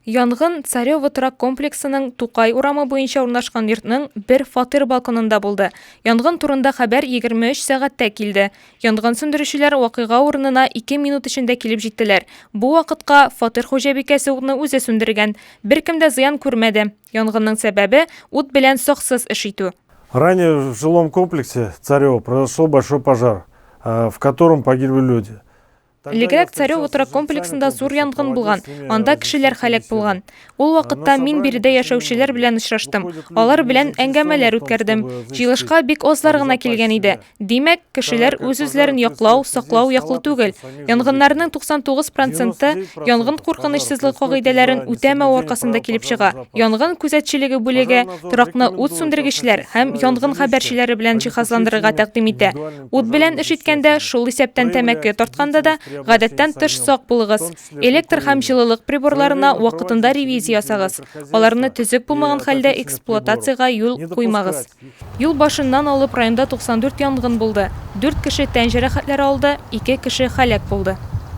Янгын Царево торак комплексының Тукай урамы буенча урнашкан йортның бер фатир балконында булды. Янгын турында хәбәр 23 сәгатьтә килде. Янгын сүндерүчеләр вакыйга урынына 2 минут эчендә килеп җиттеләр. Бу вакытка фатир хуҗабикәсе утны үзе сүндергән. Беркем дә зыян күрмәде. Янгынның сәбәбе, ут белән саксыз эш итү. Ранее в жилом комплексе Царево произошел большой пожар, в котором погибли люди. Элегрәк Царево торак комплексында зур янгын булган, анда кешеләр һәлак булган. Ул вакытта мин биредә яшәүчеләр белән очраштым, алар белән әңгәмәләр үткәрдем. Җыелышка бик азлар гына килгән иде. Димәк, кешеләр үз-үзләрен яклау, саклау яклы түгел. Янгыннарның 99 проценты янгын куркынычсызлыгы кагыйдәләрен үтәмәү аркасында килеп чыга. Янгын күзәтчелеге бүлеге торакны ут сүндергечләр һәм янгын хәбәрчеләре белән җиһазландырырга тәкъдим итә. Ут белән эш иткәндә, шул исәптән тәмәке тартканда да, гадәттән тыш сак булыгыз. Электр һәм җылылык приборларына вакытында ревизия ясагыз, аларны төзек булмаган хәлдә эксплуатациягә юл куймагыз. Ел башыннан алып районда 94 янгын булды, дүрт кеше тән җәрәхәтләре алды, ике кеше һәлак булды.